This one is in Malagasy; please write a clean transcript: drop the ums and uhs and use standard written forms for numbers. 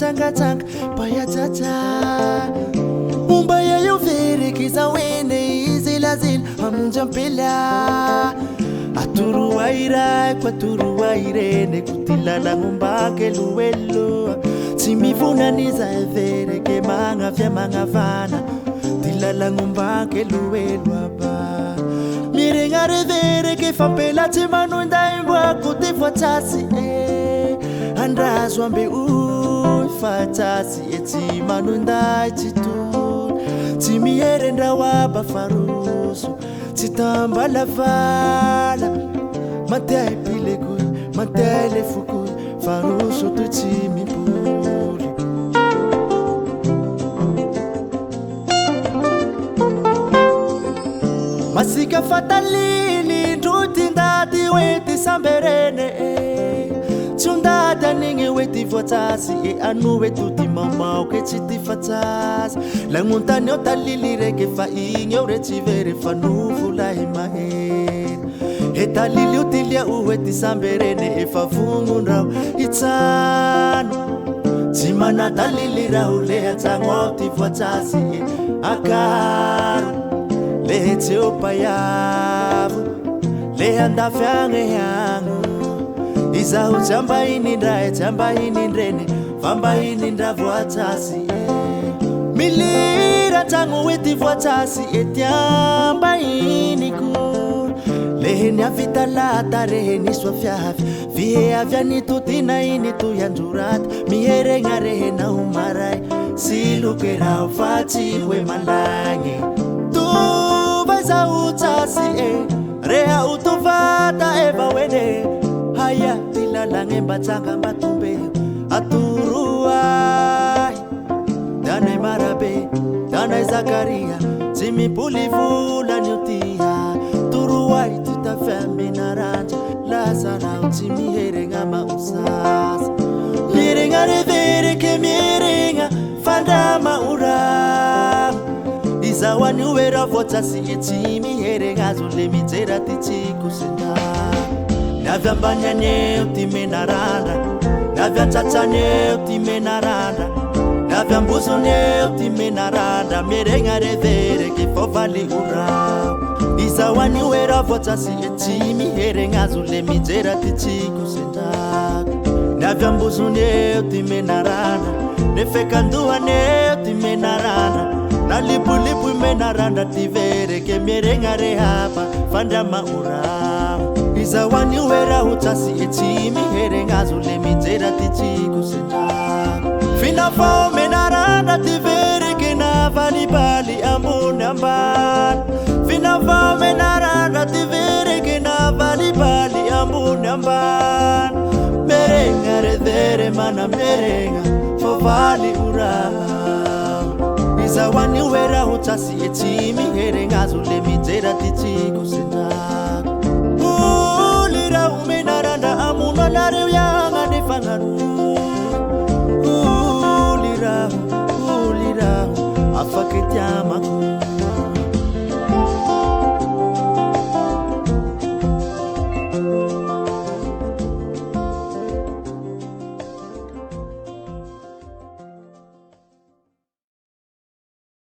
tsangatsanga payatsatsa Momba io vereke zaho ene izilazila hamonjy ampela Atoroay raiko atoroay reniko ty lalagna ombako eloelo Tsy mivonana izahay vereke magnavia magnavana Ty lalagna ombako eloelo aba Miregna revereke fampela tsy manondaimboako ty voatsasy e Andrazo ambe oy fa tsasy e tsy manonday tsy tony Tsy miherendraho aba faroso tsy tambalavala Manteha pilekoy manteha lefokoy faroso toy tsy mimpoly. Masika fatalily ndro ty ndaty hoe ty samberene Tsy ondaty anigny hoe ty voatsasy e ano hoe to ty mamaoke tsy ty fatsasy Lagnontany eo talily reke fa igny eo re tsy very fa nofo lahy mahery E talily io ty liao hoe ty samberene efa vognondraho hitsano Tsy manatalily raho le atsagno ao ty voatsasy e akaro Le tsy eo paiavo le andafy agny agno Izaho tsy ambahinindray tsy ambahinindreny fa mbahinindra voatsasy e Milira an-tragno hoe ty voatsasy e ty ambahiniko Le niavy talata rehe nisy afiavy Fihe avy any totina iny toy androraty Miheregna rehe naho maray Siloke raho fa tsy hoe malagny Tova zaho tsasy e Reha o tovata eva hoene Haia ty lalagny mba tsanga mba tombe Atoroay Danay marabe danay Zakaria Tsy mipoly volany io tia Toroay ty tafia menaranja Lasa raho tsy miheregna maosasa Miheregna revereke miheregna fandrama ora Izaho anio hoe raha voatsasy e tsy miheregna azo le mijera ty tsiko sendra Niavy ambany aneo ty menarandra Niavy antsatsany eo ty menarandra Niavy ambozony eo ty menarandra Miheregna revereke fô valy ora Izaho anio hoe raha voatsasy e tsy miheregna azo le mijera ty tsiko sendra Niavy ambozony eo ty menarandra Nefekandohany eo ty menarandra Nalipolipo menarandra ty vereke miheregna rehaba fandrama ora Izaho anio hoe raho tsasy e tsy miheregna azo le mijera ty tsiko sendra Finafao menarandra ty vereke navalibaly ambony ambany Finafao menarandra ty vereke navalibaly ambony ambany Meregna revere mana meregna fô valy ora Izaho anio hoe raho tsasy e tsy miheregna azo le mijera ty tsiko sendra Oly raho.